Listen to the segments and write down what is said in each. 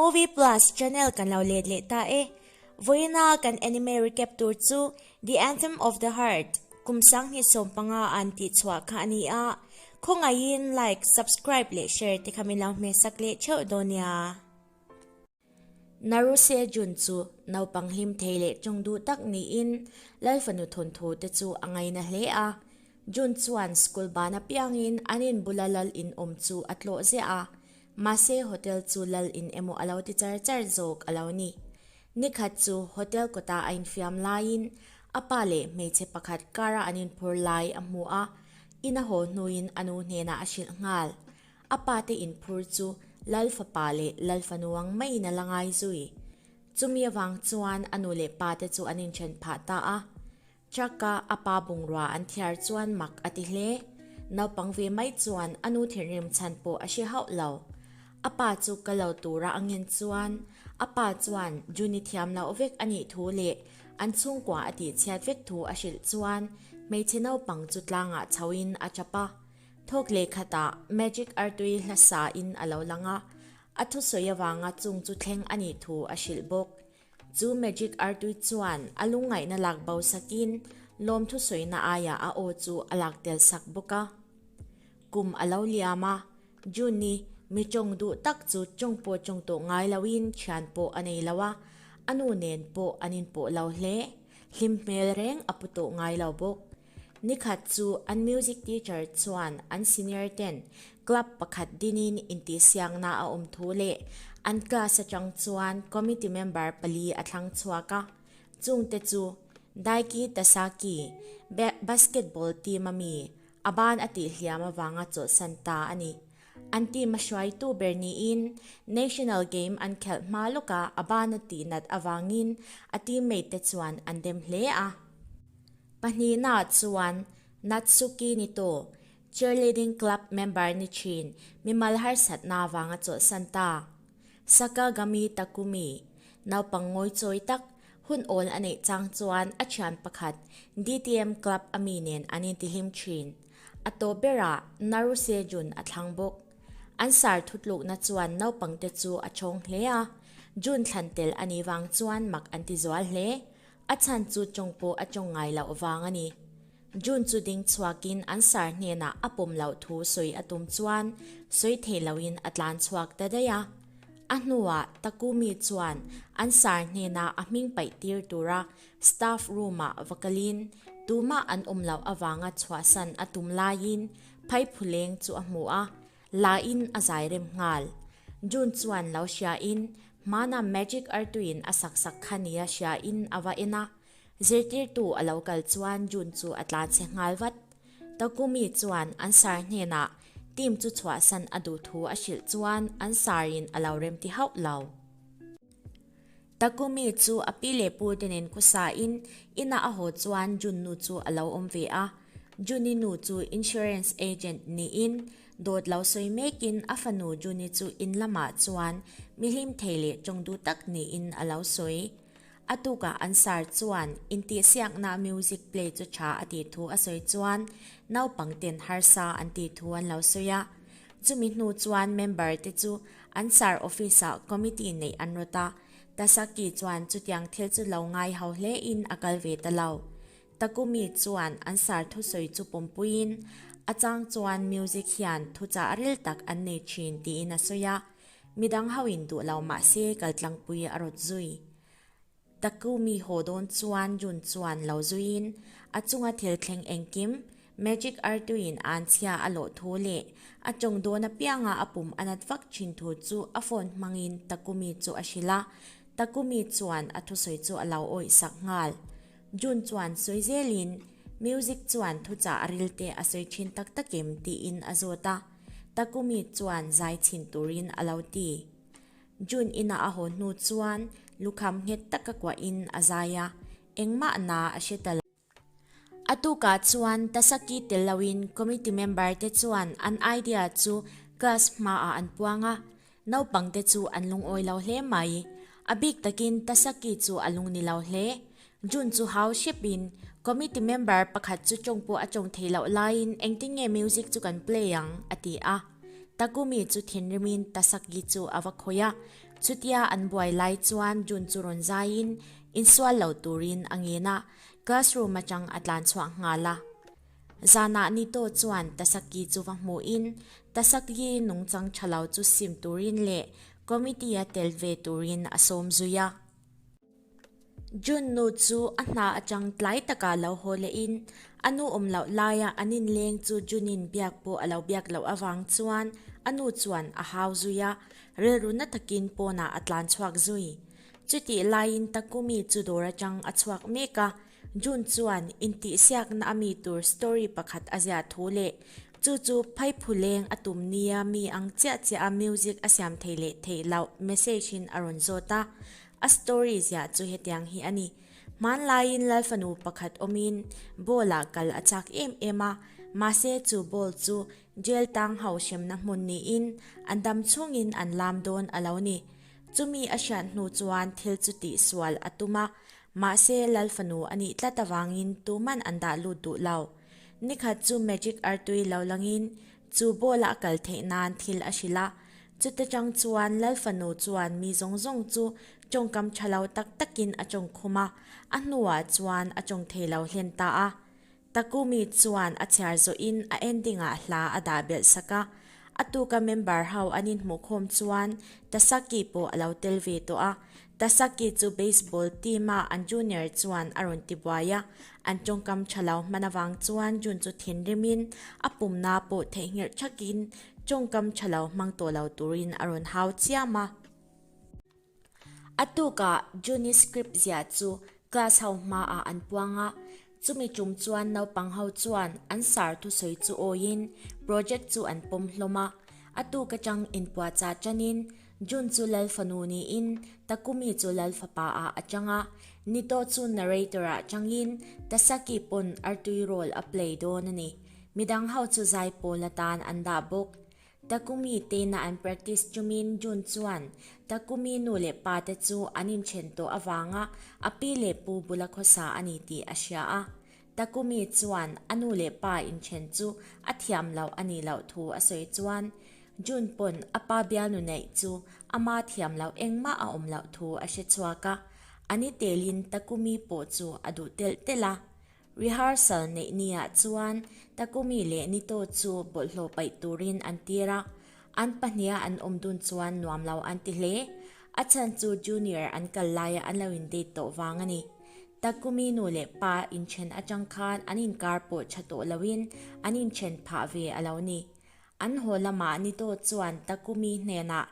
Movie Plus channel kan lo let leh ta e. Vawiina kan anime recap tur chu The Anthem of the Heart kum 2015 an tih chhuah kha a ni a. Khawngaihin like, subscribe leh share te kha min lo hmehsak leh theuh dawn nia. Naruse Jun chu naupang hlim thei leh tawng duh tak niin Lalfanu thawnthu te chu a ngaina hle a. Jun chuan school ban apiangin an in bula lal in awm chu a tlawh ziah a, mahse hotel chu lal in emaw a lo ti char char zawk a lo ni. Nikhat chu hotel kawta a infiam laiin a pa leh hmeichhe pakhat kara an inphur lai a hmu a, in a haw hnuin a nu hnenah a hrilh nghal. A pate inphur chu Lal fapa leh Lal fanu ang maiin a la ngai zui. Chumi avang chuan a nu leh pate chu an inthen phah ta a. Truck-a a pa bungrua an thiar chuan mak a ti hle. Naupang ve mai chuan a nu thinrim chhan pawh a hre hauh lo. A pa chu ka lo tura a ngen chuan a pa chuan Juni thiam loh vek a nih thu leh an chhungkua a tihchhiat vek thu a hrilh chuan hmeichhe naupang chu tlangah chhoin a tap a. Thawk leh khatah Magic Artui hla sa in a lo lang a, a thusawi avanga chung chu thleng a nih thu a hrilh bawk. Chu Magic Artui chuan a lungngaihna lak bo sakin lawm thusawina aiah a aw chu a lak tel sak bawk a. Kum a lo liam a, June-i mi tawng duh tak chu tawng pawh tawng tawh ngai loin thian pawh a nei lo a, a nu nen pawh an inpawh lo hle. Hlim hmel reng a pu tawh ngai lo bawk. Nikhat chu an music teacher chuan an senior ten club pakhat dinin intihsiakna a awm thu leh an class atang chuan committee member pali a thlang chhuak a, chungte chu Daiki Tasaki, basketball team a mi, a ban a tihhliam avanga chawlhsan ta a ni. An team a hruaitu ber niin national game an khelh hma lawka a ban a tihnat avangin a teammate te chuan an dem hle a. Pahnihnaah chuan Natsuki Nito, cheerleading club member ni thin, mimal harsatna avanga chawlhsan ta. Sakagami Takumi, naupang ngawichawi tak, hun awl a neih chang chuan a thian pakhat DTM club a mi nen an intihlim thin. A tawp berah Naruse Jun a thlang bawk. An sar thutlukna chuan naupangte chu a chhawng hle a, Jun thlan tel a nih vang chuan mak an ti zual hle. A chhan chu tawng pawh a tawng ngai loh vang a ni. June chu ding chhuakin an sar hnenah a pawm loh thu sawi a tum chuan sawi thei loin a tlan chhuak ta daih a. A hnuah Takumi chuan an sar hnenah a hming paih tir tura staff room-ah va kalin tumah an awm loh avanga chhuahsan a tum laiin phaiphuleng chu a hmu a, La-in a zai rem nghal. June chuan lo hriain hmana Magic Artuiin a sak sak kha nia hriain a va en a. Zirtirtu a lo kal chuan June chu a tlan chhe nghal vat. Takumi chuan an sar hnenah team chu chhuahsan a duh thu a hrilh chuan an sarin a lo remti hauh lo. Takumi chu a pi leh pu te nen khusain inah a haw chuan Jun nu chu a lo awm ve a. Juni nu chu insurance agent niin dawt lo sawi mekin a fanu Juni chu in lamah chuan mi hlim thei leh tawng duh tak niin a lo sawi. A tukah an sar chuan intihsiakna music play chu tha a tih thu a sawi chuan naupang ten harsa an tih thu an lo sawi a. Chumi hnu chuan member te chu An sar office ah committee neih an rawt a, Tasaki chuan chutiang thil chu lo ngai ho hle in a kal ve ta lo. Takumi chuan an sar thusawi chu pawmpuiin a chang chuan music hian thuchah ril tak an nei thin tiin a sawi a, midang ho in duh lo mahse kaltlangpui a rawt zui. Takumi haw dawn chuan Jun chuan lo zuiin a chunga thil thleng engkim Magic Artuiin an chhia a lawh thu leh a tawng dawn apianga a pum a nat vak thin thu chu a phone hmangin Takumi chu a hrilh a, Takumi chuan a thusawi chu a lo awih sak nghal. Jun chuan sawi zelin Music chuan thuchah a ril te a sawi thin tak takim tiin a zawt a, Takumi chuan zai chhin turin a lo ti. June inah a haw hnu chuan lukham nghet taka kuahin a zai a, engmah na a hre ta lo. A tukah chuan Tasaki tel loin committee member te chuan an idea chu class hmaah an puang a, naupang te chu an lungawi lo hle mai. A bik takin Tasaki chu a lung ni lo hle. June chu hau hrepin committee member pakhat chu tawng pawh a tawng thei loh laiin engtin nge music chu kan play ang a ti a. Takumi chu thinrimin Tasaki chu a va khawih a. Chutia an buai lai chuan Jun chu rawn zaiin insual lo turin a ngen a, classroom atang a tlan chhuak nghal a. Zanah Nito chuan Tasaki chu va hmuhin Tasaki nungchang tha lo chu sim turin leh committee-a tel ve turin a sawm zui a. June nu chu a hna atang tlai takah lo haw lehin a nu awm loh laia an inleng chu June-in biak pawh a lo biak loh avang chuan a nu chuan a hau zui a, rilru na takin pawnah a tlan chhuak zui. Chutih laiin Takumi chu dawr atang a chhuak mek a, June chuan intihsiakna a mi tur story pakhat a ziah thu leh chu chu phaiphuleng a tum nia mi ang chiah chiah a music a siam thei leh theih loh message in a rawn zawt a. A story ziah chu hetiang hi a ni. Hmanlaiin Lalfanu pakhat awmin ball ah kal a chak em em a, mahse chu ball chu jail tang ho hremna hmun niin an dam chhungin an lam dawn a lo ni. Chumi a hriat hnu chuan thil chu tihsual a tum a, Mahse, Lal fanu a nih tlat avangin tuman an dah lut duh lo. Nikhat chu Magic artui lo langin chu ball-a a kal theih nan thil a hrilh a. Chute chang chuan Lal fanu chuan mi zawng zawng chu tawngkam tha lo tak takin a tawng khum a, a hnuah chuan a tawng thei lo hlen ta a. Takumi chuan a chhiar zawhin a ending-ah hla a dah belh sak a. A tuka member ho an inhmuhkhawm chuan Tasaki pawh a lo tel ve tawh a. Tasaki chu baseball team-a an junior chuan a rawn ti buai a. An tawngkam tha lo hman avang chuan Jun chu thinrimin a pumna pawh theihnghilh thakin tawngkam tha lo hmang tawh lo turin a rawn hau chiam a. A tukah Juni script ziah chu class ho hmaah an puang a, chumi tum chuan naupang ho chuan an sar thusawi chu awiin project chu an pawm hlawm a. A tuk atang inpuahchah tanin June chu Lal fanu niin Takumi chu Lal fapa ah a chang a, Nito chu narrator ah changin Tasaki pawn artui role a play dawn a ni. Midang ho chu zaipawl atan an dah bawk. Takumi tena an practice chumin June chuan Takumi nu leh pa te chu an inthen tawh avanga a pi leh pu bula khawsa a ni tih a hria a. Takumi chuan a nu leh pa inthen chu a thiam loh a nih loh thu a sawi chuan June pawn a pa bialnu neih chu ama thiam loh engmah a awm loh thu a hre chhuak a. A ni telin Takumi pawh chu a duh telh telh a. Rehearsal neih niah chuan Takumi leh Nito chu bawlhhlawh paih turin an tir a, an pahniha an awm dun chuan nuam lo an ti hle. A chhan chu Junior an kal laia an lo in date tawh vang a ni. Takumi nu leh pa inthen atang khan an inkar pawh tha tawh loin an inthen phah ve a lo ni. An haw lamah Nito chuan Takumi hnenah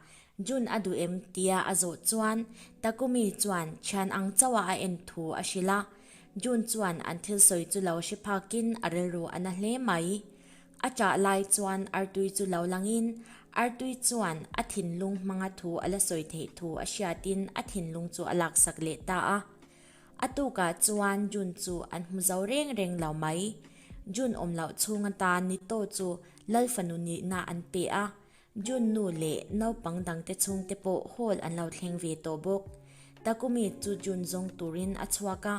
Jun a duh em tia a zawh chuan Takumi chuan thian ang chauha a en thu a hrilh a. Jun chuan an thil sawi chu lo hre phakin a rilru a na hle mai. A ṭah lai chuan artui chu lo langin artui chuan a thinlung hmanga thu a la sawi theih thu a hriatin a thinlung chu a laksak leh ta a. A tukah chuan Jun chu an hmu zo reng reng lo mai. Jun awm loh chhung atan Nito chu Lal fanu nihna an pe a, Jun nu leh naupang dangte chhungte pawh hall an lo thleng ve tawh bawk. Takumi chu Jun zawng turin a chhuak a,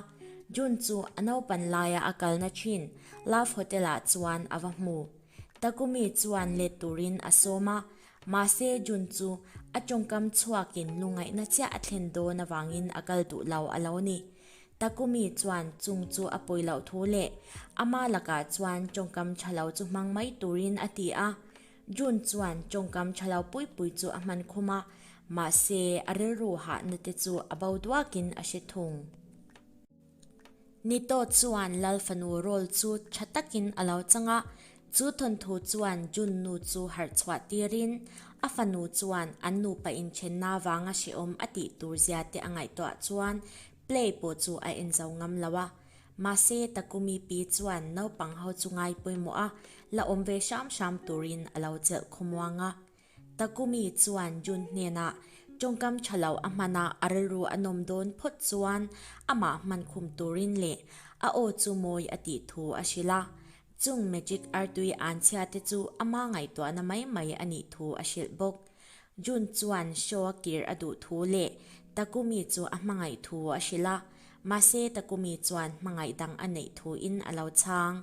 Jun chu a naupan laia a kalna thin Love Hotel ah chuan a va hmu. Takumi chuan let turin a sawm a, mahse Jun chu a tawngkam chhuakin lungngaihna chiah a thlen dawn avangin a kal duh lo a lo ni. Takumi chuan chung chu a pawi loh thu leh ama lakah chuan tawngkam tha lo chu hmang mai turin a ti a. June chuan tawngkam tha lo pui pui chu a hman khum a, mahse a rilru hahna te chu a bo duakin a hre thung. Nito chuan Lal fanu role chu tha takin a lo chang a, chu thawnthu chuan June nu chu harh chhuah tirin a fanu chuan an nupa inthenna vanga hrehawm a tih tur zia te a ngaihtuah chuan play pawh chu a en zo ngam lo a. Mahse, Takumi pi chuan naupang ho chu ngai pawimawh a, la awm ve hram hram turin a lo chelh khawmuang a. Takumi chuan Jun hnenah tawngkam tha lo a hman a, a rilru a nawm dawn phawt chuan amah hman khum turin leh a aw chu mawi a tih thu a hrilh a. Chung magic artui anchhia te chu ama ngaihtuahna mai mai a nih thu a hrilh bawk. Jun chuan show a kir a duh thu leh Takumi chu a hmangaih thu a hrilh a, mahse Takumi chuan hmangaih dang a neih thu in a lo chhang.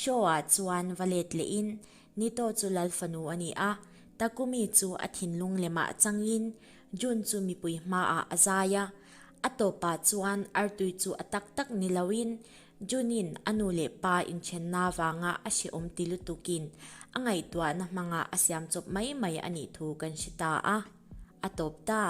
Show ah chuan va let leh in Nito chu Lal fanu a ni a, Takumi chu a thinlung lemah changin Jun chu mipui hmaah a zai a. A tawpah chuan artui chu a tak tak ni loin Junin a nu leh pa inthenna vanga a hrehawm ti lutukin a ngaihtuahna hmanga a siam chawp mai mai a nih thu kan hre ta a, a tawp ta.